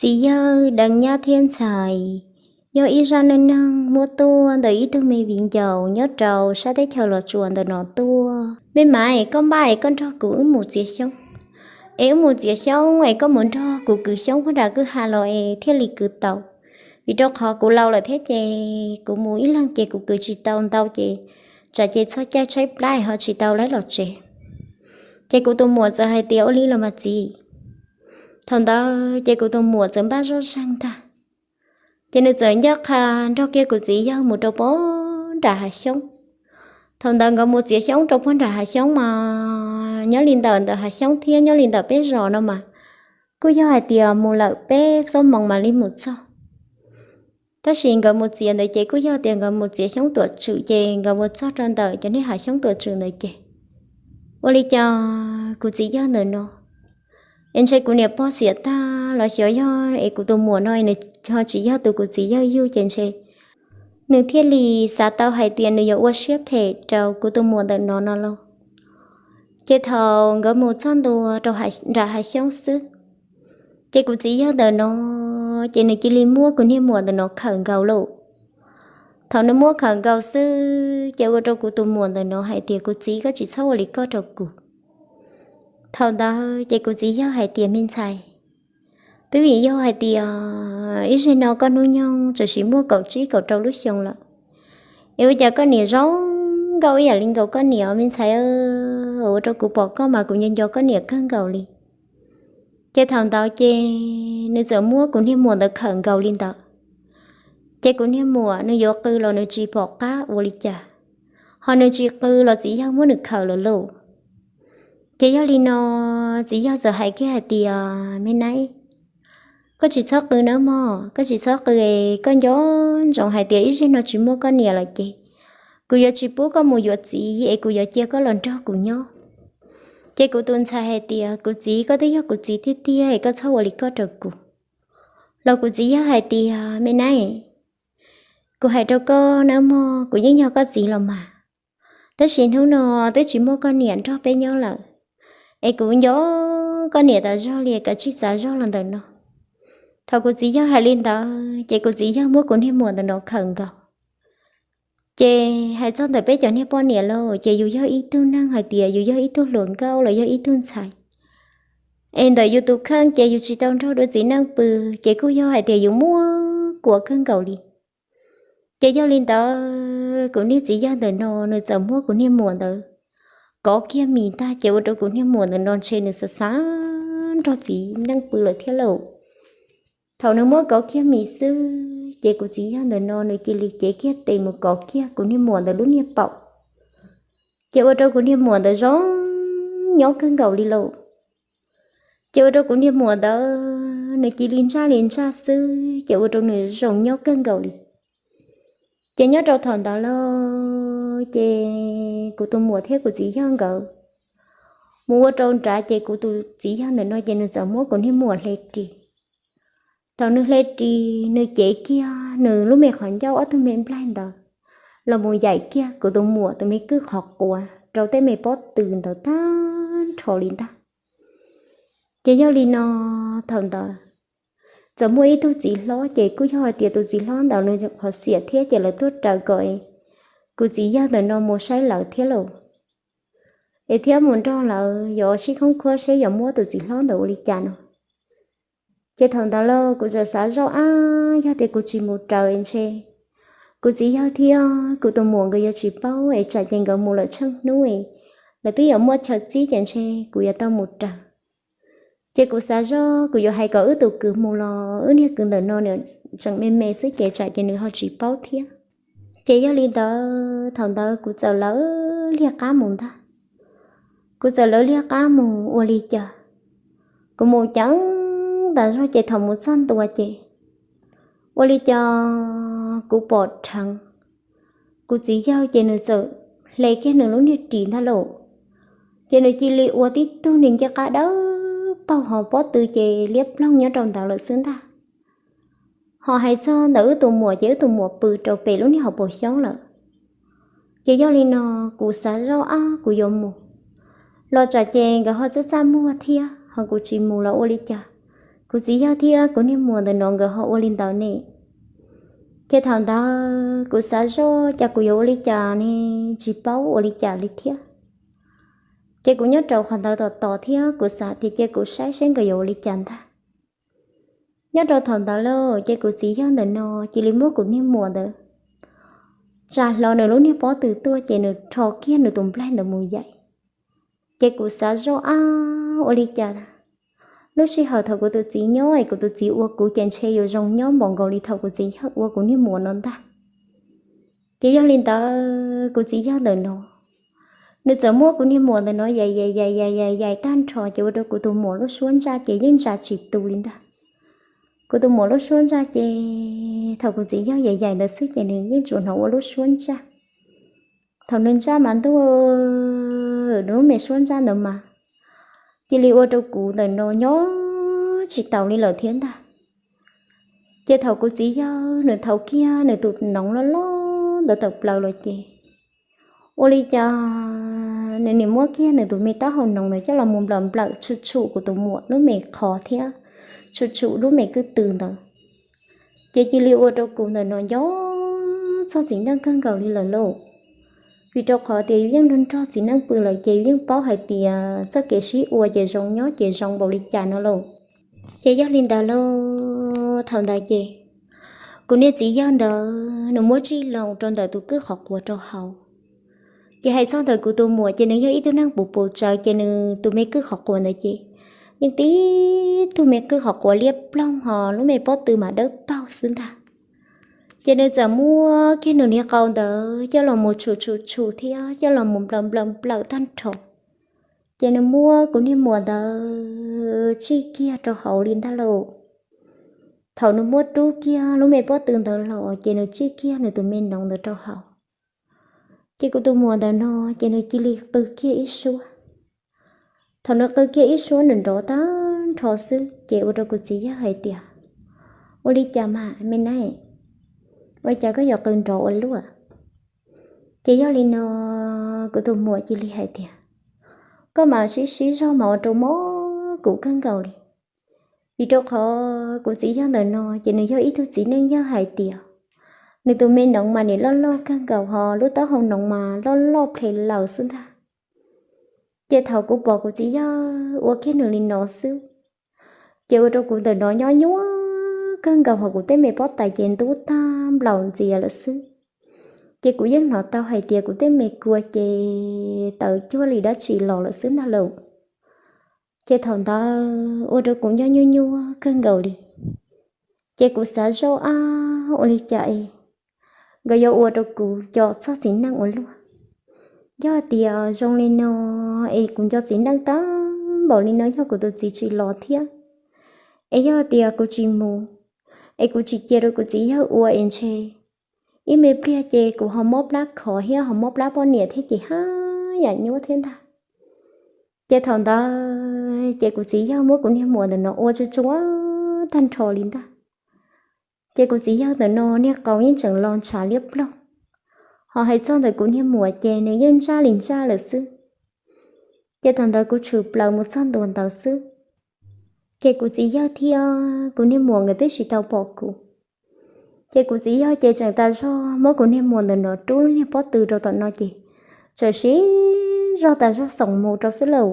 Txiv yawg deev nyab thiab ntxhais yog ib zaj neej neeg muab tuaj ntawm ib tug me viv ncaus nyob rau sab teb chaws Los Tsuas ntawm no tuaj. Me mas es koj npaj es koj nrog kuv wb mus txiav xyoob, es wb mus txiav xyoob es koj mus nrog kuv kwv xyoob puag nram kwj ha los es thiaj li kwv tau. Vim rau qhov kuv laus lawm thiab ces kuv mus ib leeg ces kuv kwv tsis tau ntau ces tsam ces txog caij tshaib plab ho tsis tau lawv los tsev. Ces kuv tus muam txawm hais tias ua li los mas txiv. Thaum ntawd ces kuv tus muam txawm npaj zoj zeeg ntag, ces nws txawm ncaj qha nrog kiag kuv txiv yawg mus rau puag nram hav xyoob. Thaum ntawd nkawd mus txiav xyoob rau puag nram hav xyoob mas nyob li ntawm ntawm hav xyoob thiab nyob li ntawm peb zos no mas kuj yog hais tias mus lawm peb xuab moos mam li mus txog. Tab sis nkawd mus txiav ntawd ces kuj yog tias nkawd mus txiav xyoob tuam tswm ces nkawd mus txog rau ntawm cov niag hav xyoob tuam tswm ntawd ces ua li cas kuv txiv yawg ntawm no es ntshe kuv niam pog xiam tag los xyov yog es kuv tus muam no nws ho tsis yog tus kuv txiv yawg yug ces ntshe nws thiaj li xav tau hais tias nws yuav ua siab phem rau kuv tus muam ntawm no no lauj. Ces thaum nkawd mus txog ntua rau nram hav xyoob xwb, ces kuv txiv yawg ntawm no ces nws cia li muab kuv niag muam ntawm no khawm nkaus lauj. Thaum nws muab khawm nkaus xwb ces ua rau kuv tus muam ntawm no hais tias kuv txiv koj tsis txhob ua li koj rau kuv. Thaum ntawd ces kuv txiv yawg hais tias me ntxhais, twb vim yog hais tias ib zig no koj hnub nyoog txawm sis muaj kaum tsib kaum rau lub xyoo lawm, es ua cas koj niam zoo nkauj ib yam li nkaus koj niam me ntxhais, ua rau kuv pom koj mas kuv nco nco koj niam kawg nkaus li. Ces thaum ntawd ces nws txawm muab kuv niag muam ntawd khawm nkaus li ntawd. Ces kuv niag muam nws yuav qw los nws tsis pom qab ua li cas, ho nws tsis qw los txiv yawg muab nws khawm lawm lauj. Ces yog li no txiv yawg txawm hais kiag hais tias me nab, koj tsis txhob qw nawb mog, koj tsis txhob qw es koj nco ntsoov hais tias ib zig no tsis muaj koj niam lawm ces kuv yuav tsis pub koj mus yuav txiv es kuv yuav cia koj los nrog kuv nyob. Ces kuv tus ntxhais hais tias kuv txiv, koj twb yog kuv txiv tiag tiag es koj txhob ua li koj rau kuv. Los kuv txiv yawg hais tias me nab, kuv hais rau koj nawb mog, kuv yeej yog koj txiv los mas, tab sis hnub no twb tsis muaj koj niam nrog peb nyob lawm, es kuv nco koj niam tas zog li, kav tsij txav zog los ntawm no. Thaum kuv txiv yawg hais li ntawd ces kuv txiv yawg muab kuv niag muam ntawm no khawm nkaus. Ces hais txog ntawm peb cov niag poj niam lauj, ces yus yog ib tug neeg hais tias yus yog ib tug hluas nkauj los yog ib tug ntxhais, es ntawm yus tus kheej ces yus tsis tau nrog dua txiv neej pw, ces kuj yog hais tias yus muaj kuav kawg nkaus li. Ces yog li ntawd kuv niag txiv yawg ntawm no nws txawm muab kuv niag muam ntawd kov kiag mis ntag, ces ua rau kuv niag muam ntawm no ntshe nws xav xav nrog txiv neej pw lawm thiab lauj. Thaum nws muab kov kiag mis xwb ces kuv txiv yawg ntawm no nws cia li cev kiag tes mus kov kiag kuv niag muam ntawd lub niag paum, ces ua rau kuv niag muam ntawd zoo nyob kawg nkaus li lauj. Ces ua rau kuv niag muam ntawd nws cia li ntsaj li ntsaj xwb, ces ua rau nws zoo nyob kawg nkaus li. Ces nyob rau thaum ntawd lauj, ces kuv tus muam thiab kuv txiv yawg nkawd mus ua rau nrad, ces kuv tus txiv yawg ntawm no ces nws txawm muab kuv niag muam hle ris. Thaum nws hle ris nws cev kiag nws lub me qhov ncauj ob tug me nplaig ntawd los mus yaim kiag kuv tus muam tus me kwj qhov quav rau tej me pob tw ntawd tag nrho li ntag. Ces yog li no, thaum ntawd txawm muaj ib tug txiv hlob, ces kuj yog hais tias tus txiv hlob ntawd nws qhov xiam thiab, ces lawv tuaj raws kom kuv txiv yawg ntawm no mus saib lawv thiab lauj, es thiab mus nrog lawv yuav sib khoob khuab seb yuav muab tus txiv hlob ntawd ua li cas no. Ces thaum ntawd lauj kuv txawm xav zoj ab, yog tias kuv tsis mus raws es ntshe kuv txiv yawg thiab kuv tus muam nkawd yuav tsis paub, es tsam ces nkawd mus lawm tsheej hnub es lawv twb yuav muaj chaw txib, ces ntshe kuv yuav tau mus raws. Ces kuv xav zoj kuv yuav hais kom wb tus kwv mus los wb niag kwv ntawm no nws tseem me me xwb, ces tsam ces nws ho tsis paub thiab. Ces yog li ntawd thaum ntawd kuv txawm lawv liag qab mus ntag. Kuv txawm lawv liag qab mus ua li cas, kuv mus ceev tas zog, ces thaum mus txog ntua ces ua li cas kuv pom rheev kuv txiv yawg ces nws txawm hle kiag nws lub niag ris ntag lauj. Ces nws cia li ua tib tug niag ncej qab dawb paug, ho pob tw ces liab ploog nyob rau ntawd lawm xwb ntag. Ho hais txog ntawm wb tus muam ces wb tus muam pw rau pem lub niag hauv paus xyoob lawm. Ces yog li no kuv xav zoj ab kuv yuav mus los tsam ces nkawd ho txaj txaj muag thiab, ho kuv tsis mus los ua li cas, Kuv txiv yawg thiab kuv niag muam ntawm no nkawd ho ua li ntawd ne. Ces thaum ntawd kuv xav zoj, cas kuv yuav ua li cas ne, tsis paub ua li cas li thiab. Ces kuv nyob rau qhov ntawd tos tos thiab kuv xav tias cia kuv saib seb nkawd yuav ua li cas ntag. Nyob rau thaum ntawd lauj, ces kuv txiv yawg ntawm no cia li muab kuv niag muam ntawd tsa hlo nws lub niag pob tw tuaj, ces nws rho kiag nws tus nplaig ntawd mus yaim. Ces kuv xav zoj, ab, ua li cas lub sij hawm thaum kuv tus txiv nyob es kuv tus txiv ua kuv ces ntshe yuav zoo nyob npaum nkaus li thaum kuv txiv yawg ua kuv niag muam no ntag. Ces yog li ntawd kuv txiv yawg ntawm no, nws txawm muab kuv niag muam ntawm no yaim yaim yaim yaim yaim yaim tag nrho, ces ua rau kuv tus muam lub suab ntsaj ces yeej ntsa tsis tu li ntag. Kuv tus muam lub suab ntsaj ces thaum kuv txiv yawg yaim yaim ntawd xwb ces nws yeej tsuas hnov ua lub suab ntsaj. Thaum nws ntsaj mas ntuj, nws lub me suab ntsaj ntawd mas cia li ua rau kuv ntawm no nyob tsis taus li lawm thiab ntag. Ces thaum kuv txiv yawg nws thau kiag nws tus noov loj loj ntawd tawm plaws los ces ua li cas nws nim muab kiag nws tus me taub hau noov ntawd coj los mus nplawm nplawm tshum tshum kuv tus muam lub me qhov thiab tshum tshum lub me kwj tw ntawd. Ces cia li ua rau kuv ntawm no nco txog txiv neej kawg nkaus li lawm lauj. Vim rau qhov tias yus yeej nrog nrog txiv neej pw lawm ces yus yeej paub hais tias txoj kev sib ua ces zoo nyob ces zoo npaum li cas no lauj. Ces yog li ntawd lauj, thaum ntawd ces kuv niag txiv yawg ntawd nws muab tsij loo rau ntawm tus kwj qhov quav rau hauv. Ces hais txog ntawm kuv tus muam ces nws yog ib tug neeg puv puv tsawv ces nws tus me kwj qhov quav ntawd ces yeej tib tug me kwj qhov quav liab ploog ho lub me pob tw mas dawb paug xwb ntag. Ces nws txawm muab kiag nws niag qau ntawd coj los mus tshum tshum tshum thiab coj los mus nplawm nplawm nplawm tag nrho. Ces nws muab kuv niag muam ntawd tsij kiag rau hauv li ntag lauj. Thaum nws muab rub kiag lub me pob tw ntawd los ces nws tsij kiag nws tus me noov ntawd rau hauv. Ces kuv tus muam ntawm no ces nws cia li qw kiag ib suab. Thaum nws qw kiag ib suab nrov nrov tag nrho xwb ces ua rau kuv txiv yawg hais tias, ua li cas mas me na, ua cas koj yuav qw nrov ua luaj? Ces yog li no kuv tus muam cia li hais tias, koj mas sib sib zog mas ua rau mob kuv kawg nkaus li. Vim rau qhov kuv txiv yawg ntawm no ces nws yog ib tug txiv neej yawg hais tias nws tus me noov mas nim loj loj kawg nkaus ho lub taub hau noov mas loj loj ple laws xwb ntag. Ces thaum kuv pom kuv txiv yawg ua kiag nws li no xwb, ces ua rau kuv ntawm no nyob nyuaj kawg nkaus ho kuv tej me pob tais ces ntub tag nplaum ntxias lawm xwb. Ces kuv yeej hnov tau hais tias kuv tej me kua ces tawm cuag li dab tsi los lawm xwb ntag lauj. Ces thaum ntawd ua rau kuv nyob nyuaj nyuaj kawg nkaus li. Ces kuv xav zoj, ab, ua li cas es nkawd yuav ua rau kuv nco txog txiv neej ua luaj? Yog hais tias zoo li no es kuv nco txiv neej tag npaum li no yog kuv tus txiv tsis los thiab, es yog hais tias kuv tsis mus, es kuv tsis cia rau kuv txiv yawg ua es ntshe ib me pliag ces kuv ho mob plab khov thiab ho mob plab poj niam thiab ces haj yam nyuaj thiab ntag. Ces thaum ntawd ces kuv txiv yawg muab kuv niag muam ntawm no ua tsuj tsuav tag nrho li ntag. Ces kuv txiv yawg ntawm no niag qau yeej tseem los ntshav liab ploog, ho hais txog ntawm kuv niag muam ces nws yeej ntsaj li ntsaj lawm xwb. Ces thaum ntawd kuv tshwm plaws mus txog ntua ntawd xwb, ces kuv txiv yawg thiab kuv niag muam nkawd twb tsis tau pom kuv. Ces kuv txiv yawg ces tseem tas zog muab kuv niag muam ntawm no rub lub niag pob tw rau tom no ces tseem sib zog tas zog xoom mus rau xwb lauj.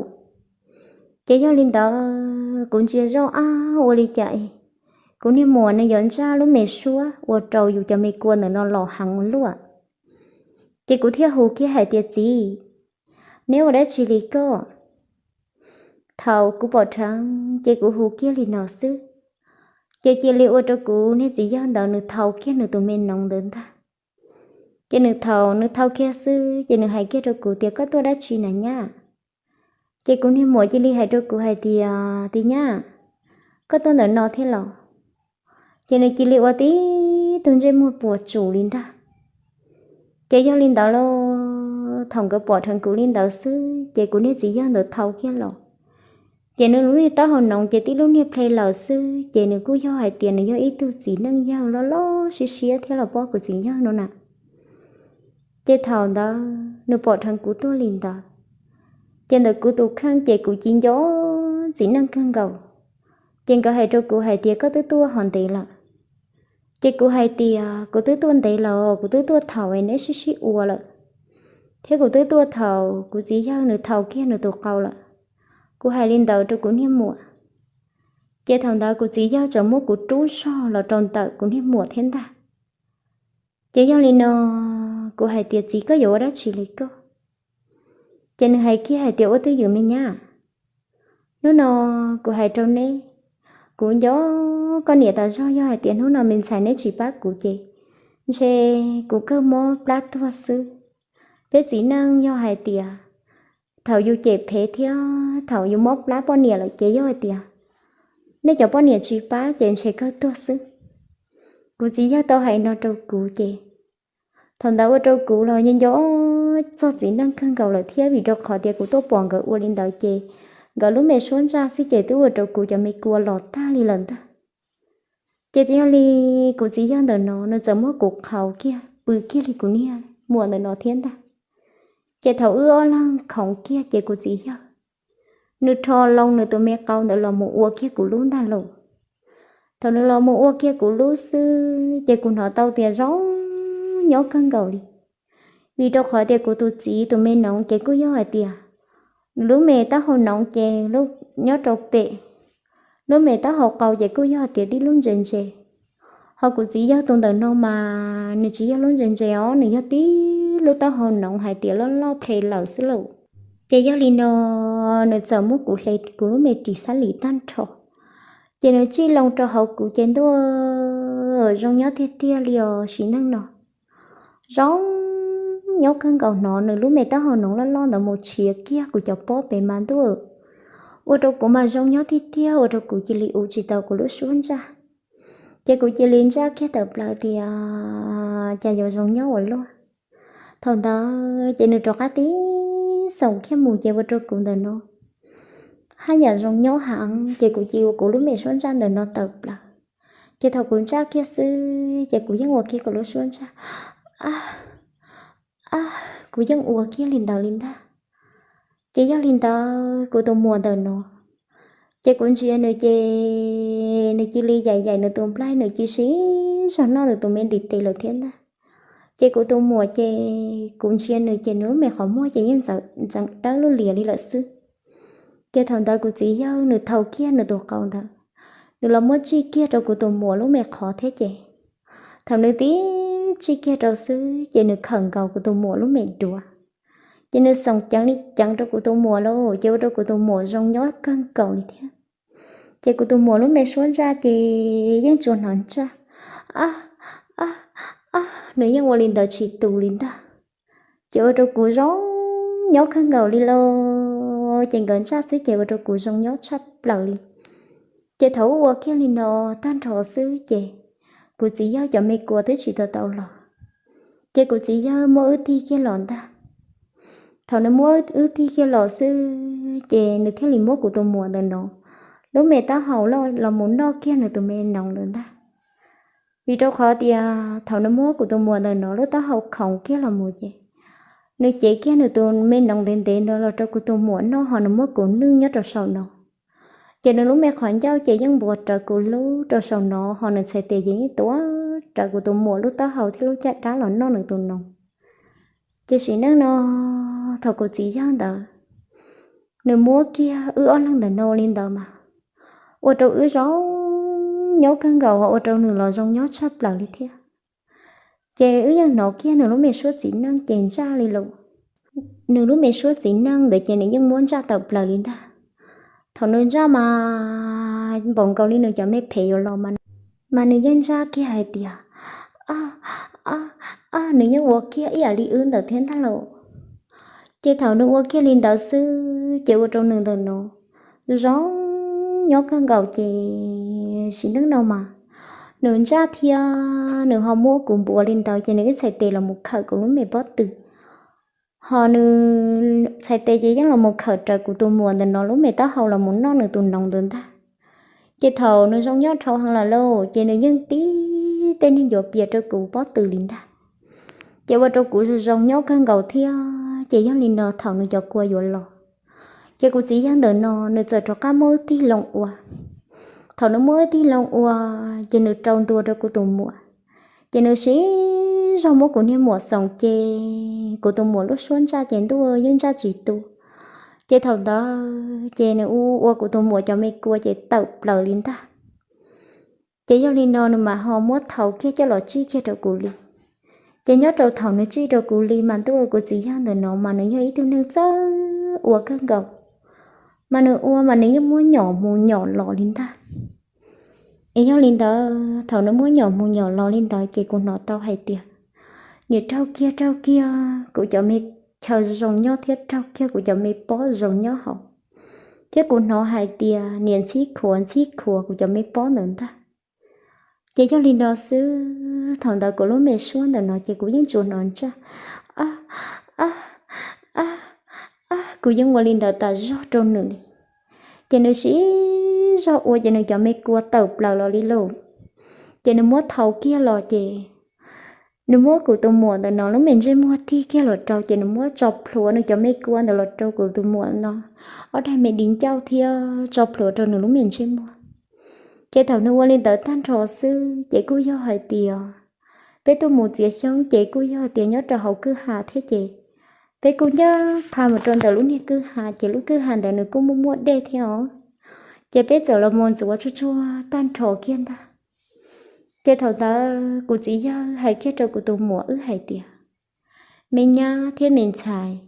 Ces yog li ntawd kuv ntsia zoj, ab, ua li cas es kuv niag muam nws yuav ntsaj lub me suab ua rau yus cov me kua ntawm no los heev ua luaj. Ces kuv thiaj hu kiag hais tias, txiv, neb ua dab tsi li koj? Thaum kuv pom dheev ces kuv hu kiag li no xwb, ces cia li ua rau kuv niag txiv yawg ntawd nws thau kiag nws tus me noov ntawd ntag. Ces nws thaum nws thau kiag xwb ces nws hais kiag rau kuv tias, koj tuaj dab tsi na nyab? Ces kuv niag muam cia li hais rau kuv hais tias, txiv nyab, koj tuaj ntawm no thiab los? Ces nws cia li ua tib tug ntsej muag puas tsuas li ntag. Ces yog li ntawd lauj, thaum nkawd pom dheev kuv li ntawd xwb ces kuv niag txiv yawg ntawd thau kiag los, ces nws lub niag taub hau noov ces tib lub niag ple lawm xwb, ces nws kuj yog hais tias nws yog ib tug txiv neej yawg loj loj siab siab thiab los pob kuv txiv yawg no na. Ces thaum ntawd nws pom dheev kuv tuaj li ntawd, ces ntawm kuv tus kheej ces kuv ci nco txiv neej kawg nkaus, Ces nkawd hais rau kuv hais tias koj twb tuaj ho ntev lawm. Ces kuv hais tias kuv twb tuaj ntev lawm, kuv twb tuaj thaum es neb sib sib ua lawm, thiab kuv twb tuaj thaum kuv txiv yawg nws thaum kiag nws tus qau lawm. Kuv hais li ntawd rau kuv niag muam, ces thaum ntawd kuv txiv yawg txawm muab kuv rub zog los rau ntawm kuv niag muam thiab ntag. Ces yog li no kuv hais tias txiv, koj yuav ua dab tsi li koj? Ces nws hais kiag hais tias ua twj ywm me nyab, hnub no kuv hais rau neb, kuv nco koj niam tas zog, yog hais tias hnub no me ntxhais neb tsis pab kuv ces ntshe kuv kawg mob plab tuag xwb. Peb txiv neej yog hais tias thaum yus cem phem thiab thaum yus mob plab poj niam lawm ces yog hais tias nej cov poj niam tsis pab ces ntshe kawg tuag xwb. Kuv txiv yawg tau hais no rau kuv ces thaum ntawd ua rau kuv los nco nco txog txiv neej kawg nkaus lawm thiab, vim rau qhov tias kuv tuaj pom nkawd ua li ntawd ces nkawd lub me suab ntsaj xwb ces twb ua rau kuv cov me kua los tag li lawm ntag. Ces yog li kuv txiv yawg ntawm no nws txawm muab kuv qhaus kiag pw kiag li kuv niag muam ntawm no thiab ntag. Ces thaum wb ob leeg khoov kiag ces kuv txiv yawg nws rho loo nws tus me qau ntawd los mus ua kiag kuv lub ntag lauj. Thaum nws los mus ua kiag kuv lub xwb ces kuv hnov tau tias zoo nyob kawg nkaus li. Vim rau qhov tias kuv tus txiv tus me noov ces kuj yog hais tias nws lub me taub hau noov ces nyob rau pem, lub me taub hau qau ces kuj yog hais tias tib lub ntse ntse. Ho kuv txiv yawg tus ntawm no mas nws tsis yog lub ntse ntse os, nws yog tib lub taub hau noov hais tias loj loj phem lawm xwb lauj. Ces yog li no nws txawm muab kuv hle kuv lub me ris xab lim tag nrho, ces nws tsij loo rau hauv kuv ces ntuj, zoo nyob tiag tiag li os sim neej no. Zoo nyob kawg nkaus, hnov nws lub me taub hau noov loj loj ntawd mus tshiav kiag kuv cov pob pem mas ntuj, ua rau kuv mas zoo nyob tiag tiag, ua rau kuv cia li ua tsis tau kuv lub suab ntsaj. Ces kuv cia li ntsaj kiag tawm plaws tias cas yuav zoo nyob ua luaj. Thaum ntawd ces nws rov qab tib xoom kiag mus ces ua rau kuv ntawm no haj yam zoo nyob heev, ces kuv cia li ua kuv lub me suab ntsaj ntawm no tawm plaws. Ces thaum kuv ntsaj kiag xwb ces kuv yeej ua kiag kuv lub suab ntsaj, a, a, kuv yeej ua kiag li ntawd li ntag. Ces yog li ntawd kuv tus muam ntawm no, ces kuv ntsia nws ces nws cia li yaim yaim nws tus nplaig, nws cia li siv zog noj nws tus me ntiv tes lawm thiab ntag. Ces kuv tus muam ces kuv ntsia nws ces nws lub me qhov muag ces yeej ntxeev dawb lub lias li lawm xwb. Ces thaum ntawd kuv txiv yawg nws thau kiag nws tus qau ntawd, nws los muab tsij kiag rau kuv tus muam lub me qhov thiab ces thaum nws tib tsij kiag rau xwb ces nws khawm nkaus kuv tus muam lub me duav, ces nws xoom ceev li ceev rau kuv tus muam lauj, ces ua rau kuv tus muam zoo nyob kawg nkaus li thiab. Ces kuv tus muam lub me suab ntsaj ces yeej tsuas hnov ntsaj, a, a, a, nws yeej ua li ntawd tsis tus li ntag. Ces ua rau kuv zoo nyob kawg nkaus li lauj, ces nkawd ntsaj xwb ces ua rau kuv zoo nyob tshaj plaws li. Ces thaum ua kiag li no tag nrho xwb ces kuv txiv yawg cov me kua twb tsis tau tau los, ces kuv txiv yawg muab wb tig kiag los ntag. Thaum nws muab wb tig kiag los xwb ces nws thiaj li muab kuv tus muam ntawm no lub me taub hau los mus noj kiag nws tus me noov ntawd ntag. Vim rau qhov tias thaum nws muab kuv tus muam ntawm no lub taub hau khoov kiag los mus ces nws cev kiag nws tus me noov ntev ntev ntawd los rau kuv tus muam noj, ho nws muab kuv nwj nyob rau saum no. Ces nws lub me qhov ncauj ces yeej npuas rawv kuv lub rau saum no, ho nws txhais tes ces yeej tuav rawv kuv tus muam lub taub hau thiab lub caj dab los noj nws tus noov. Ces sim neej no thaum kuv txiv yawg ntawd nws muab kiag wb ob leeg ntawm no li ntawd mas ua rau wb zoo nyob kawg nkaus, ua rau nws los zoo nyob tshaj plaws li thiab. Ces wb yeej hnov kiag nws lub me suab txiv neej ces ntsaj li lawm. Nws lub me suab txiv neej ntawd ces nws yeej muab ntsaj tawm plaws li ntag. Thaum nws ntsaj mas npaum nkaus li nws cov me phem yuav los mas, mas nws yeej ntsaj kiag hais tias, a, a, a, nws yeej ua kiag ib yam li wb ntawd thiab ntag lauj. Ces thaum nws ua kiag li ntawd xwb ces ua rau nws ntawm no zoo nyob kawg nkaus ces sim neej no mas nws ntsaj thiab nws ho muab kuv npuav li ntawd ces nws ib txhais tes los mus khawm kuv lub me pob tw, ho nws txhais tes ces yeej los mus khawm rawv kuv tus muam ntawm no lub me taub hau los mus noj nws tus noov ntawd ntag. Ces thaum nws zoo nyob dhau heev lawm lauj ces nws yeej tib tej niag ncuav pias rau kuv pob tw li ntag. Ces ua rau kuv zoo nyob kawg nkaus thiab. Ces yog li no thaum nws cov kua yuav los, ces kuv txiv yawg ntawm no nws txawm rov qab muab wb tig loo ua. Thaum nws muab wb tig loo ua, ces nws rau ntua rau kuv tus muam, ces nws siv zog muab kuv niag muam xoom ces kuv tus muam lub suab ntsaj ces ntuj yeej ntsaj tsis tu. Ces thaum ntawd ces nws ua ua kuv tus muam cov me kua ces tawm plaws li ntag. Ces yog li no nws mam ho muab thau kiag coj los tsij kiag rau kuv li. Ces nyob rau thaum nws tsij rau kuv li mas ntuj, kuv txiv yawg ntawm no mas nws yog ib tug neeg txawj ua kawg nkaus, mas nws ua mas nws yeej muab nyom mus nyom los li ntag. Es yog li ntawd thaum nws muab nyom mus nyom los li ntawd ces kuv hnov tau hais tias nws raug kiag raug kiag kuv cov me chaw zoo nyob thiab raug kiag kuv cov me pob zoo nyob hauv, thiab kuv hnov hais tias nws ntxhib khuav ntxhib khuav kuv cov me pob ntawd ntag. Ces yog li no xwb, thaum ntawd kuv lub me suab ntawm no ces kuv yeej tsuas hnov ntsaj, a, a, a, a, kuv yeej ua li ntawd tas zog rau nws li. Ces nws siv zog ua ces nws cov me kua tawm plaws los li lauj. Ces nws muab thau kiag los ces nws muab kuv tus muam ntawm no lub me ntsej muag tig kiag los rau, ces nws muab tso plhuav nws cov me kua ntawd los rau kuv tus muam no ob daim me di ncauj thiab tso plhuav rau nws lub me ntsej muag. Ces thaum nws ua li ntawd tag nrho xwb ces kuj yog hais tias peb tuaj mus txiav xyoob ces kuj yog hais tias nyob rau hauv kwj ha thiab ces peb kuj ncaj qha mus rau ntawm lub niag kwj ha, ces lub kwj ha ntawd nws kuj muaj muaj dej thiab os. Ces peb txawm los mus ntxuav tsuag tsuag tag nrho kiag ntag. Ces thaum ntawd kuv txiv yawg hais kiag rau kuv tus muam wb hais tias, me nyab thiab me ntxhais,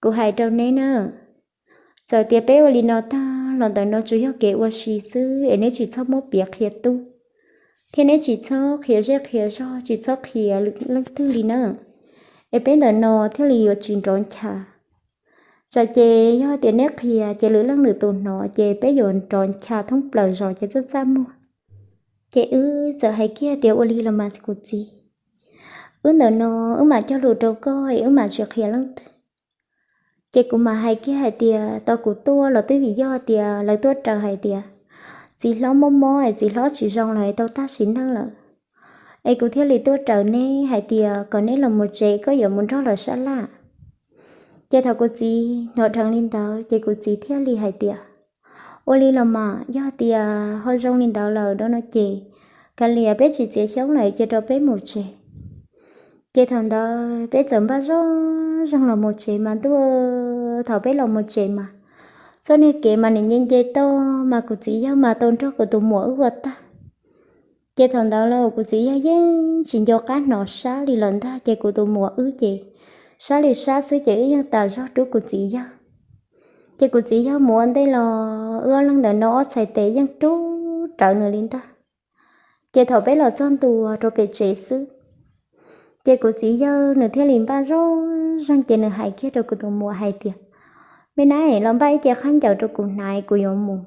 kuv hais rau neb na, txawm tias peb ua li no tag los ntawm no tsuas yog kev ua si xwb es neb tsis txhob muab piav qhia tub, thiab neb tsis txhob qhia zej qhia zog, tsis txhob qhia leej twg li na, es peb ntawm no thiaj li yuav tsis nrov ncha. Tsam ces yog tias neb qhia ces lwm leej lwm tus hnov ces peb yuav nrov ncha thoob plaws zos ces txaj txaj muag. Ces wb txawm hais kiag tias ua li los mas kuv txiv, wb ntawm no wb mam cog lus rau koj es wb mam tsis qhia leej twg. Ces kuv mam hais kiag hais tias tau kuv tuaj los twb vim yog tias lawv tuaj raws hais tias txiv hlob mob mob es txiv hlob tsis zoo lawm es tau tag sim neej lawm, es kuv thiaj li tuaj raws neb hais tias kom neb los mus tsev, koj yuav mus nrog lawv sab laj. Ces thaum kuv txiv hnov dheev li ntawd ces kuv txiv thiaj li hais tias, ua li los mas yog tias ho zoo li ntawd lawm no ces kav liam peb tsis txiav xyoob lawm, cia rau peb mus tsev. Ces thaum ntawd peb txawm npaj zoj zeeg los mus tsev mas ntuj, thaum peb los mus tsev mas txoj niag kev mas nws nce nce toj mas kuv txiv yawg mas tau nrog kuv tus muam wb ua tag. Ces thaum ntawd los kuv txiv yawg yeej tsis nco qab hnov sab li lawm ntag, ces kuv tus muam wb ces sab li sab xwb ces wb yeej tas zog rub kuv txiv yawg. Ces kuv txiv yawg mus ua ntej los wb ob leeg ntawm no ob txhais tes yeej rub rawv nws li ntag. Ces thaum peb los txog ntua rau pem tsev xwb, ces kuv txiv yawg nws thiaj li npaj zoj zeeg ces nws hais kiag rau kuv tus muam hais tias, me nab, los npaj ib ce khaub ncaws rau kuv hnav kuv yuav mus.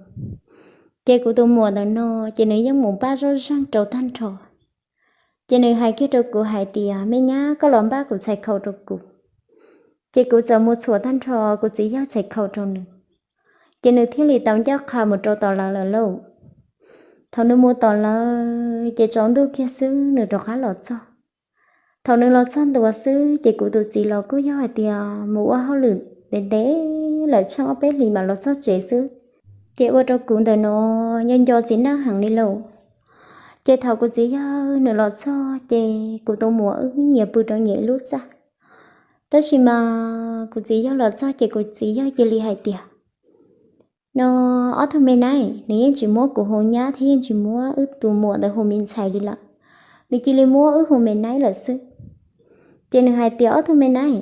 Ces kuv tus muam ntawm no ces nws yeej mus npaj zoj zeeg rau tag nrho. Ces nws hais kiag rau kuv hais tias, me nyab, koj los npaj kuv txhais khau rau kuv. Ces kuv txawm mus txhuam tag nrho kuv txiv yawg txhais khau rau nws, ces nws thiaj li tau ncaj qha mus rau tom lawv lawm lauj. Thaum nws mus tom lawv ces tsaus ntuj kiag xwb nws rov qab los txog. Thaum nws los txog ntua xwb ces kuv tus txiv los kuj yog hais tias mus ua hauj lwm ntev ntev lawm tsheej ob peb hlis mam los txog tsev xwb. Ces ua rau kuv ntawm no nco nco txiv neej heev li lauj. Ces thaum kuv txiv yawg nws los txog ces kuv tus muam wb nyias pw rau nyias ib lub txaj. Tab sis mas kuv txiv yawg los txog ces kuv txiv yawg cia li hais tias, no ob tug me nab, nws yeej tsis muab kuv hu nyab thiab yeej tsis muab wb tus muam ntawd hu me ntxhais li lawm, nws cia li muab wb hu me nab lawm xwb. Ces nws hais tias, ob tug me nab,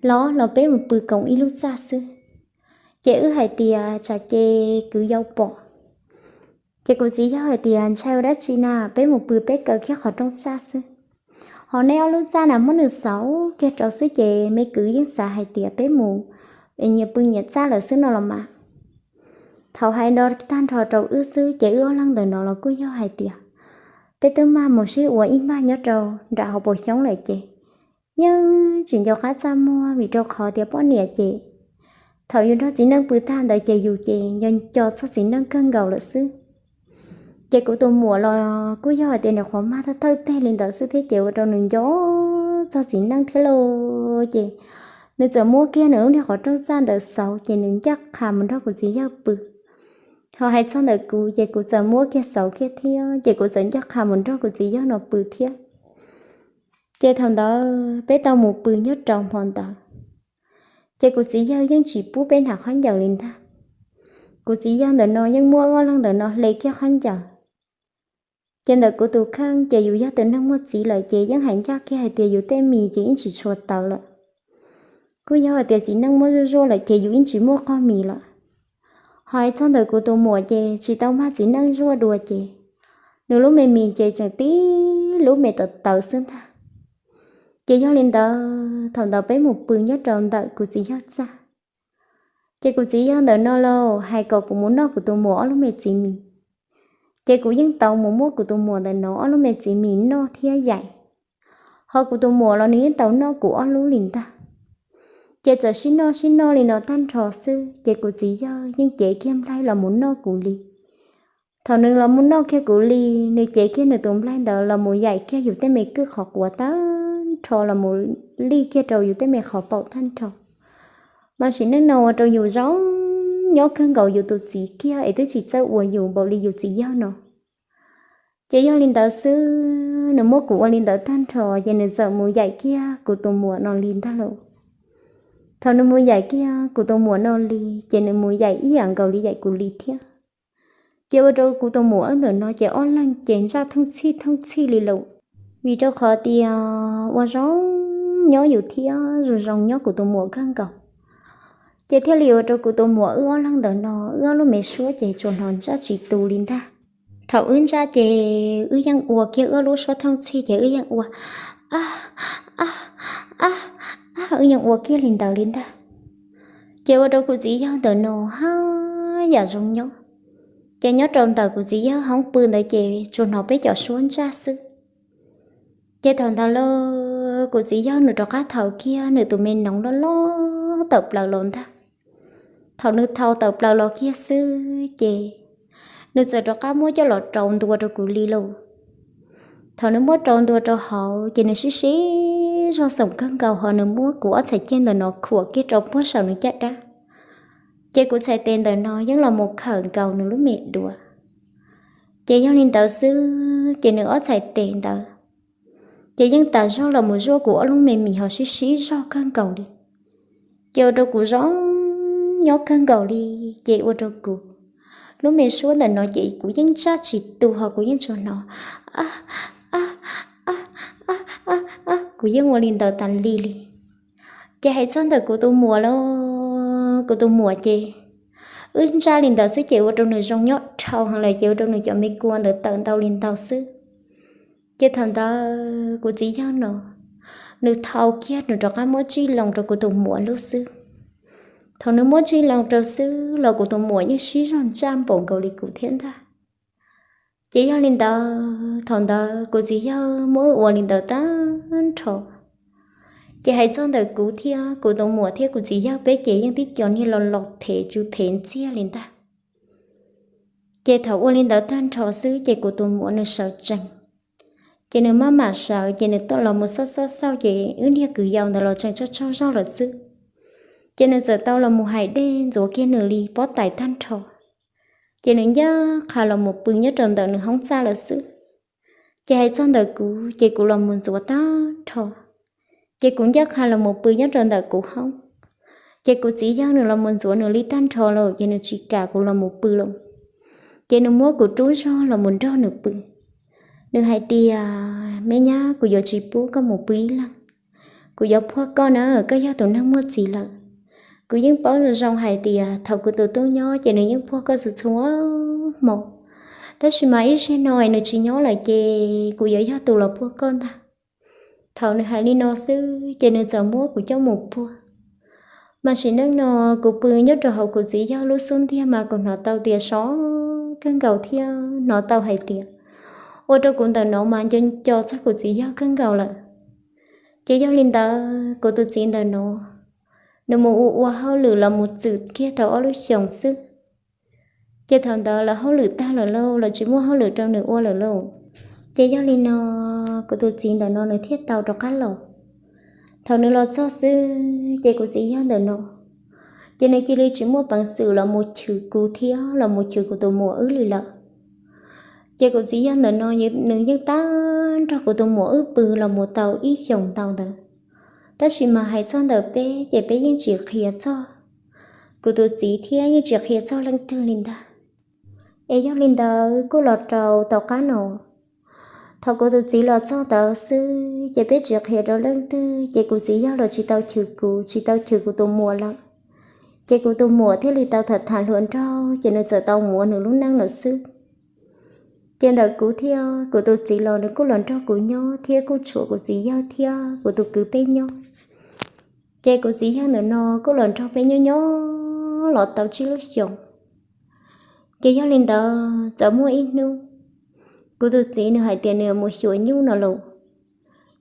los los peb mus pw koom ib lub txaj xwb. Ces wb hais tias, tsam ces kwv yau pom. Ces kuv txiv yawg hais tias, ntshai ua dab tsi na, peb mus pw peb kaw kiag qhov rooj txaj xwb. Ho neb ob lub txaj na muab nws xauv kiag rau xwb ces me kwv yeej xav hais tias peb mus nyias pw nyias txaj lawm xwb no los mas. Thaum hais no tag nrho rau wb xwb ces wb ob leeg ntawm no los kuj yog hais tias peb twb mag mus sib ua ib mag nyob rau nram hauv paus xyoob lawm ces yeej tsis nco qab txaj muag vim rau qhov tias poj niam ces thaum yus nrog txiv neej pw tag ntawd ces yus ces nco nco txog txiv neej kawg nkaus lawm xwb. Ces kuv tus muam los kuj yog hais tias nws qhuav mag thawj thawj teg li ntawd xwb thiab ces ua rau nws nco txog txiv neej thiab lauj. Ces nws txawm muab kiag nws lub niag qhov rooj txaj ntawd xauv ces nws ncaj qha mus nrog kuv txiv yawg pw. Ho hais txog ntawm kuv ces kuv txawm muab kiag xauv kiag thiab ces kuv txawm ncaj qha mus nrog kuv txiv yawg no pw thiab. Ces thaum ntawd peb tau mus pw nyob rau hmo ntawd, ces kuv txiv yawg yeej tsis pub peb hnav khaub ncaws li ntag. Kuv txiv yawg ntawm no yeej muab wb ob leeg ntawm no hle kiag khaub ncaws. Ces ntawm kuv tus kheej ces yus yog tus neeg muaj txiv lawm ces yeej hais ncaj kiag hais tias yus tej mis ces yeej tsis tshua tawv lawm. Kuj yog hais tias txiv neej muab zuaj zuaj lawm ces yus yeej tsis muaj qoj mis lawm. Ho hais txog ntawm kuv tus muam ces tsis tau mag txiv neej zuaj dua ces nws lub me mis ces tseem tib lub me tawv tawv xwb ntag. Ces yog li ntawd thaum ntawd peb mus pw nyob rau ntawm kuv txiv yawg txaj. Ces kuv txiv yawg ntawm no los hais kom kuv mus noj kuv tus muam ob lub me txiv mis. Ces kuv yeej tau mus muab kuv tus muam ntawm no ob lub me txiv mis noj thiab yaim. Ho kuv tus muam los nws yeej tau noj kuv ob lub li ntag. Ces txawm sib noj sib noj li no tag nrho xwb ces kuv txiv yawg yeej cev kiag nplaig los mus noj kuv li. Thaum nws los mus noj kiag kuv li, nws cev kiag nws tus nplaig ntawd los mus yaim kiag yus tej me kwj qhov quav tag nrho los mus lij kiag rau yus tej me qhov paum tag nrho. Mas sim neej no ua rau yus zoo nyob kawg nkaus yus tus txiv kiag es twb tsis txawj ua yus npaum li yus txiv yawg no. Ces yog li ntawd xwb, nws muab kuv ua li ntawd tag nrho ces nws txawm mus yaim kiag kuv tus muam no li ntag lauj. Thaum nws mus yaim kiag kuv tus muam no li, ces nws mus yaim ib yam nkaus li yaim kuv li thiab. Ces ua rau kuv tus muam wb ntawm no ces ob leeg ces ntsaj thooj txhij thooj txhij li lauj. Vim rau qhov tias ua zoo nyob yus thiab zoo zoo nyob kuv tus muam kawg nkaus, ces thiaj li ua rau kuv tus muam wb ob leeg ntawm no wb ob lub me suab ces tsuas hnov ntsaj tsis tu li ntag. Thaum wb ntsaj ces wb yeej ua kiag wb ob lub suab thooj txhij ces wb yeej ua a a a, wb yeej ua kiag li ntawd li ntag. Ces ua rau kuv txiv yawg ntawm no haj yam zoo nyob. Ces nyob rau ntawm kuv txiv yawg hoob pw ntawd ces tsuas hnov peb cov suab ntsaj xwb. Ces thaum ntawd los kuv txiv yawg nws rov qab thaum kiag nws tus me noov loj loj tawm plaws los ntag. Thaum nws thaum tawm plaws los kiag xwb ces nws txawm rov qab muab coj los rau ntua rau kuv li lauj. Thaum nws muab rau ntua rau hauv ces nws sib sib zog xoom kawg nkaus ho nws muab kuv ob txhais ceg ntawm no khuam kiag rau puag saum nws caj dab. Ces kuv txhais tes ntawm no yeej los mus khawm nkaus nws lub me duav. Ces yog li ntawd xwb ces nws ob txhais tes ntawd ces yeej tas zog los mus zuaj kuv ob lub me mis ho sib sib zog kawg nkaus li. Ces ua rau kuv zoo nyob kawg nkaus li, ces ua rau kuv lub me suab ntawm no ces kuv yeej ntsaj tsis tu ho kuv yeej tsuas hnov a a a a a, kuv yeej ua li ntawd tas li li. Ces hais txog ntawm kuv tus muam los kuv tus muam ces wb ntsaj li ntawd xwb ces ua rau nws zoo nyob dhau heev lawm ces ua rau nws cov me kua ntawd tawm ntau li ntau xwb. Ces thaum ntawd kuv txiv yawg no nws thau kiag nws rov qab muab tsij loo rau kuv tus muam lub xwb. Thaum nws muab tsij loo rau xwb los kuv tus muam yeej sib zog ntsaj npaum nkaus li kuv thiab ntag. Ces yog li ntawd thaum ntawd kuv txiv yawg muab wb ua li ntawd tag nrho. Ces hais txog ntawm kuv thiab kuv tus muam thiab kuv txiv yawg peb ces yeej tib co niag los los phem tsw phem ntxiag li ntag. Ces thaum ua li ntawd tag nrho xwb ces kuv tus muam nws sawv tsees. Ces nws maj mam sawv ces nws tuaj los mus xauj xauj xauj ces wb niag kwv yau ntawd los tseem tsaug tsaug zog lawm xwb. Ces nws txawm tau los mus hais dej ntxuav kiag nws li pob tais tag nrho. Ces nws ncaj qha los mus pw nyob rau ntawm nws hoob txaj lawm xwb. Ces hais txog ntawm kuv ces kuv los mus ntxuav tag nrho. Ces kuv ncaj qha los mus pw nyob rau ntawm kuv hoob. Ces kuv txiv yawg nws los mus ntxuav nws li tag nrho lawm ces nws tsis kam kuv los mus pw lawm. Ces nws muab kuv rub zog los mus nrog nws pw. Nws hais tias, me nyab, kuv yuav tsis pub koj mus pw ib leeg. Kuv yuav phuaj koj na, koj yog tus neeg muaj txiv lawm. Kuv yeej paub zoo zoo hais tias thaum kuv tus tub nyob ces nws yeej phuaj koj txhua txhua hmo. Tab sis mas ib zaug no nws tsis nyob lawm ces kuv yuav yog tus los phuaj koj ntag. Thaum nws hais li no xwb ces nws txawm muab kuv coj mus phuaj. Mas sim neej no kuv pw nyob rau hauv kuv txiv yawg lub xub ntiag mas kuv hnov tau tias sov kawg nkaus thiab hnov tau hais tias ua rau kuv ntawm no mas nco nco txog kuv txiv yawg kawg nkaus lawm. Ces yog li ntawd kuv tus txiv ntawm no, nws mus ua ua hauj lwm los mus txwm kiag tau ob lub xyoos xwb. Ces thaum ntawd lawv hauj lwm tag lawm lauj, lawv tsis muaj hauj lwm rau nws ua lawm lauj. Ces yog li no kuv tus txiv ntawm no nws thiaj tau rov qab los. Thaum nws los txog xwb ces kuv txiv yawg ntawm no, Ces nws cia li tsis muaj peev xwm los mus chwv kuv thiab los mus chwv kuv tus muam wb li lawm. Ces kuv txiv yawg ntawm no nws yeej tab nrog kuv tus muam wb pw los mus tau ib xyoos ntau ntawd, tab sis mas hais txog ntawm peb ces peb yeej tsis qhia txog kuv tus txiv thiab yeej tsis qhia txog leej twg li ntag. Es yog li ntawd kuj los rau tom qab no, thaum kuv tus txiv los txog ntawd xwb ces peb tsis qhia rau leej twg, ces kuv txiv yawg los tsis tau chwv kuv, tsis tau chwv kuv tus muam lawm. Ces kuv tus muam thiaj li tau tham tham hluas nraug, ces nws txawm tau mus ua nws lub neej lawm xwb. Ces ntawm kuv thiab kuv tus txiv los nws kuj los nrog kuv nyob thiab kuj tshuav kuv txiv yawg thiab kuv tus kwv peb nyob. Ces kuv txiv yawg ntawm no kuj los nrog peb nyob nyob los tau tsib lub xyoos. Ces yog li ntawd txawm muaj ib hnub, kuv tus txiv nws hais tias nws mus xyuas nyuj no los,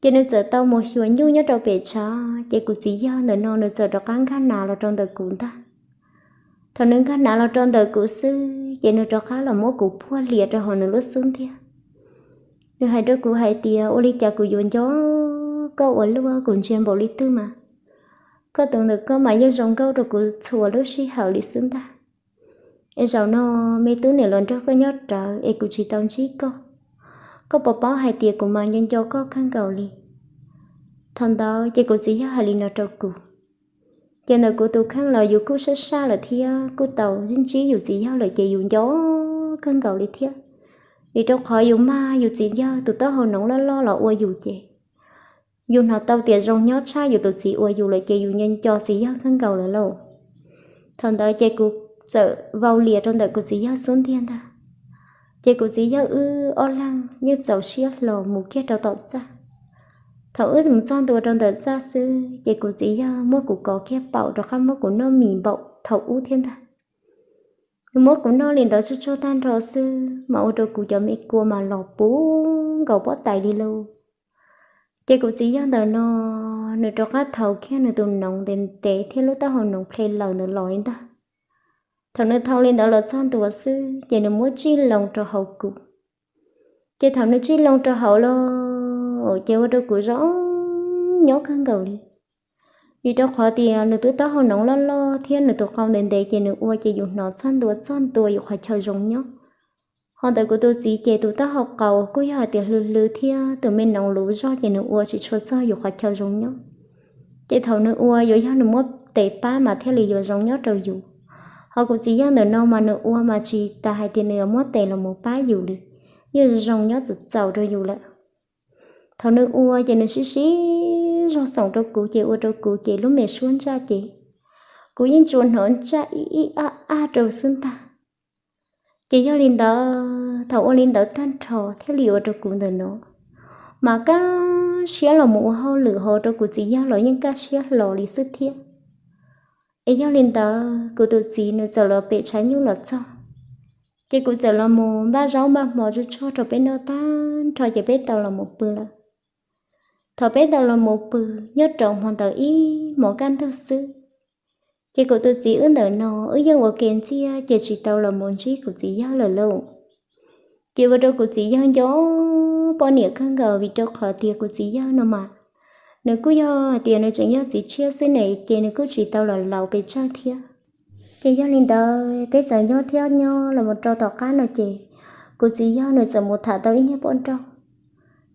ces nws txawm tau mus xyuas nyuj nyob rau pem tshav, ces kuv txiv yawg ntawm no nws txawm rov qab nkag nav los rau ntawm kuv ntag. Thaum nws nkag nav los rau ntawm kuv xwb ces nws rov qab los muab kuv phuaj lias rau hauv nws lub xub ntiag. Nws hais rau kuv hais tias, ua li cas kuv yuav nco koj ua luaj, kuv ntsia npaum li twg mas koj tus ntawm koj mas yeej zoo nkauj rau kuv txhua lub sij hawm li xwb ntag. Es zaum no me tub niam los nrog koj nyob rawv es kuv tsis tau ntsib koj, koj puas paub hais tias kuv mas nco nco koj kawg nkaus li. Thaum ntawd ces kuv txiv yawg hais li no rau kuv. Ces ntawm kuv tus kheej los yus kuj sab sab lawm thiab kuj tau ntsib yus txiv yawg lawm ces yus nco kawg nkaus li thiab. Vim rau qhov yus mag yus txiv yawg tus taub hau noov loj loj los ua yus ces yus hnov tau tias zoo nyob tshaj yus tus txiv ua yus lawm ces yus nco nco txiv yawg kawg nkaus lawm lauj. Thaum ntawd ces kuv txawm vau lias rau ntawm kuv txiv yawg xub ntiag ntag. Ces kuv txiv yawg wb ob leeg yeej txaus siab hlo mus kiag rau tom txaj. Thaum wb mus txog ntua rau ntawm txaj xwb ces kuv txiv yawg muab kuv kov kiag paum rov qab muab kuv noj mis npaum thaum ub thiab ntag. Nws muab kuv noj li ntawd tsuag tsuag tag nrho xwb mas ua rau kuv cov me kua mas los puv nkaus pob tais li lauj. Ces kuv txiv yawg ntawm no nws rov qab thau kiag nws tus noov ntev ntev thiab lub taub hau noov ple lawm ntawd los li ntag. Thaum nws thau li ntawd los txog ntua xwb ces nws muab tsij loo rau hauv kuv. Ces thaum nws tsij loo rau hauv los ces ua rau kuv zoo nyob kawg nkaus li. Vim rau qhov tias nws twb taub hau noov loj loj thiab nws tus qau ntev ntev ces nws ua ces yus hnov txog ntua txog ntua yus qhov chaw zoo nyob. Ho ntawm kuv tus txiv ces tus taub hau qau kuj yog hais tias hlw hlw thiab tus me noov luv zog ces nws ua tsis tshua txog yus qhov chaw zoo nyob. Ces thaum nws ua yuav yog nws muab tes pab mas thiaj li yuav zoo nyob rau yus. Ho kuv txiv yawg ntawm no mas nws ua mas tsis tas hais tias nws yuav muab tes los mus pab yus li, yeej zoo nyob txaus txaus rau yus lawm. Thaum nws ua ces nws sib sib zog xoom rau kuv ces ua rau kuv ces lub me suab ntsaj ces kuv yeej tsuas hnov ntsaj ib ib ab ab rau xwb ntag. Ces yog li ntawd thaum ua li ntawd tag nrho thiaj li ua rau kuv ntawm no mas kaj siab los mus ua hauj lwm ho rau kuv txiv yawg los yeej kaj siab hlo li xwb thiab. Es yog li ntawd kuv tus txiv nws txawm los pem tshav nyuj los txog, ces kuv txawm los mus npaj zaub npaj hmo tsuag tsuag rau peb noj tag nrho ces peb tau los mus pw lawm. Thaum peb tau los mus pw nyob rau hmo ntawd ib hmos kaj ntug xwb, ces kuv tus txiv wb ntawm no wb yeej ua ke ntxiag ces tsis tau los mus ntsib kuv txiv yawg lawm lauj. Ces ua rau kuv txiv yawg nco poj niam kawg nkaus vim rau qhov tias kuv txiv yawg no mas nws kuj yog hais tias nws tseem yog txiv tshiab xwb ne ces nws kuj tsis tau los laus pes tsawg thiab. Ces yog li ntawd peb txawm nyob thiab nyob los mus rau tom qab no ces kuv txiv yawg nws txawm mus tham tau ib niag poj nrauj.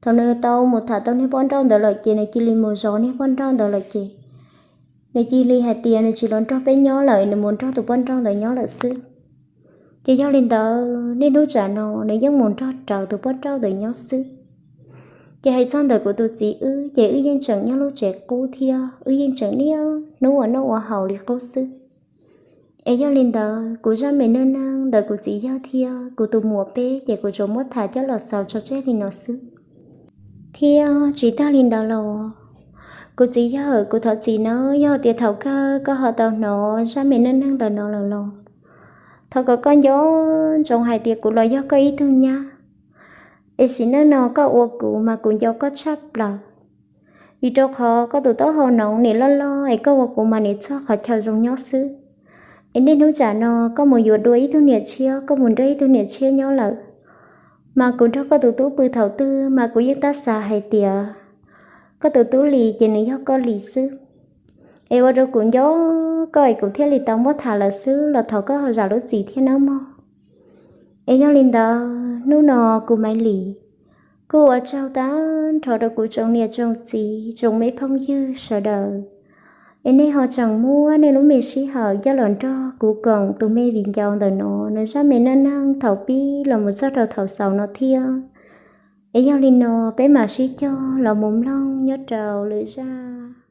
Thaum nws tau mus tham tau niag poj nrauj ntawd lawm ces nws cia li mus zov niag poj nrauj ntawd lawm ces nws cia li hais tias nws tsis los nrog peb nyob lawm, nws mus nrog tus poj nrauj ntawd nyob lawm xwb. Ces yog li ntawd niaj hnub tsam no nws yeej mus nrog raws tus poj nrauj ntawd nyob xwb. Ces hais txog ntawm kuv tus txiv wb ces wb yeej tseem nyob lub tsev qub thiab wb yeej tseem niaj hnub ua noj ua haus li qub xwb. Es yog li ntawd kuv zaj me neej neeg ntawm kuv txiv yawg thiab kuv tus muam peb ces kuv tsuas muab tham coj los xaus tso tseg li no xwb. Thiab tsis tag li ntawd los, kuv txiv yawg, kuv thov txim nawb, yog tias thaum kawg koj ho tau hnov zaj me neej neeg ntawm no lawm los, thov kom koj nco ntsoov hais tias kuv los yog koj ib tug nyab, es sim neej no koj ua kuv mas kuv nco koj tshaj plaws. Vim rau qhov koj tus taub hau noov nim loj loj es koj ua kuv mas nim txog qhov chaw zoo nyob xwb. Es niaj hnub tsam no koj mus yuav dua ib tug niam tshiab, koj mus nrog ib tug niam tshiab nyob lawm, mas kuv nrog koj tus tub pw thaum twg mas kuv yeej tab xav hais tias koj tus tub li ces nws yog koj li xwb. Es ua rau kuv nco koj es kuv thiaj li tau muab tham lawm xwb los thov koj ho zam lub txim thiab nawb mog. Es yog li ntawd hnub no kuv Maiv Lis kuj ua tsaug tag nrho rau kuv tsoom niam tsoom txiv tsoom me phooj ywg sawv daws, es nej ho tseem muab nej lub me sij hawm coj los nrog kuv koom tus me viv ncaus ntawm no nws zaj me neej neeg thaum pib los mus txog rau thaum xaus no thiab. Es yog li no peb mam sib cog los mus mloog nyob rau lwm zaj.